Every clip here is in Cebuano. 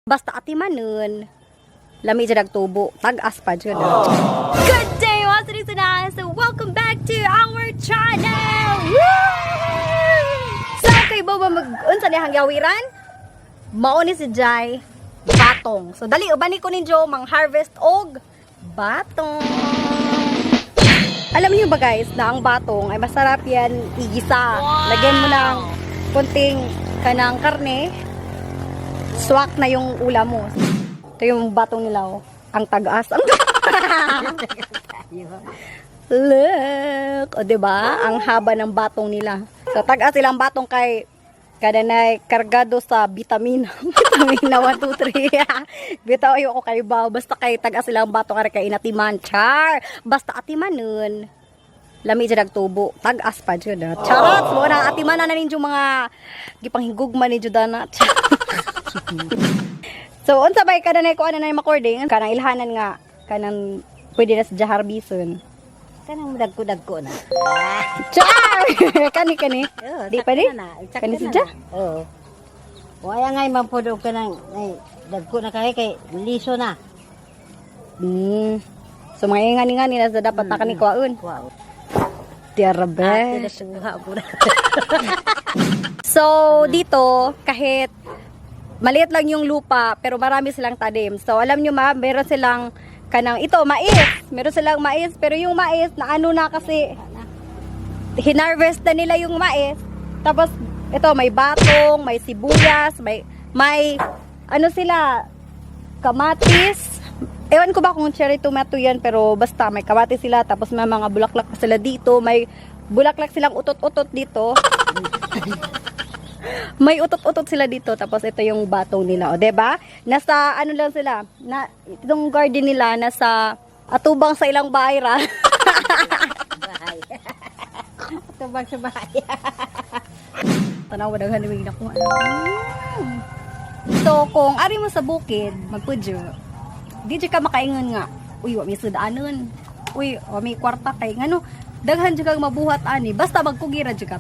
Basta atimanon, lami jud ang tubo, tag-as pa jud. Good day, mga sunan! So, welcome back to our channel! Woo! So, kay Boba, mag-unsa niya hangyawiran? Mao ni si Jai, batong. So, dali, ubani ko ninyo, mang harvest og batong. Alam niyo ba, guys, na ang batong ay masarap yan igisa? Lagyan mo ng konting kanang karne, swak na yung ulam mo. Ito yung batong nila, oh. Ang tagas. Ang Look! O, diba? Ang haba ng batong nila. So, tagas silang batong kay kada na kargado sa vitamina. Vitamina 1, 2, 3. Bitaw ayo ko kay baw. Basta kay tagas silang batong kay kay inatiman. Char! Basta atimanon, lami jud ang tubo. Tag-as pa jud, ah. Charot! Mo na atimanan na ninyo mga gipanghigugma ninyo dana. So, unsa bay kada na ko ano na yung recording kanang ilhanan nga kanang pwede na sa Jaharbison. Kanang dagko-dagko na. Char! Kani kani. Oo, Di pa di? sakto na na. Sakto Kani na siya? na. Oo. Wala ngay man po og kanang ay dagko na kay kay liso na. So mga ingani-ngani na sa dapat na kani kuwaon. Wow. Tiyara Ate be. na suha po na. So dito kahit maliit lang yung lupa pero marami silang tanim. So alam nyo ma, meron silang kanang ito mais. Meron silang mais pero yung mais na ano na kasi hinarvest na nila yung mais. Tapos ito may batong, may sibuyas, may ano sila, kamatis. Ewan ko ba kung cherry tomato yan pero basta may kamatis sila, tapos may mga bulaklak pa sila dito, may bulaklak silang utot-utot dito. May utot-utot sila dito, tapos ito yung batong nila, o 'di ba? Nasa ano lang sila, na itong garden nila nasa atubang sa ilang bahay ra. Bahay. Tubag sa bahay. Tanawa, daghan ni nakuha. So kung ari mo sa bukid, magpudyo, di jud ka makaingon nga, "Uy, wa mi sudanon. Uy, wa mi kwarta," kay ngano daghan jud kang mabuhat ani basta magkugira jud ka.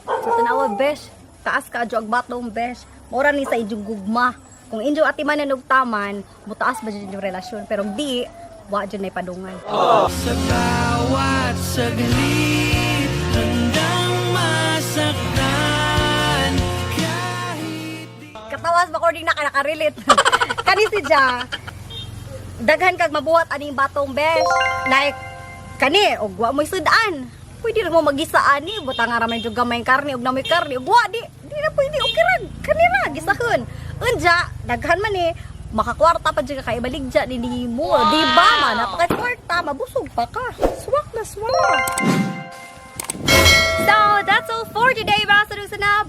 So tanawa, besh, taas ka adyo ang batong, besh. Mora ni sa inyong gugma. Kung inyo atimanan og taman, mutaas ba jud inyong relasyon, pero kung di, wa jud nay padungan. Sa bawat saglit, handang masaktan kahit Katawas recording na ka nakarelate. Kani si Ja, daghan kag mabuhat aning batong, besh. Like kani og wa mo'y sudan. Pwede ra mo magisa ani, butang ra man jud gamay karne og namoy karne ug wa di di na pwede, okay ra kani ra gisahon. Unja, daghan man eh makakwarta pa jud ka kay baligya ni nimo, di ba? Man napaka kwarta, mabusog pa ka. Swak na swak. So, that's all for today, mga sana.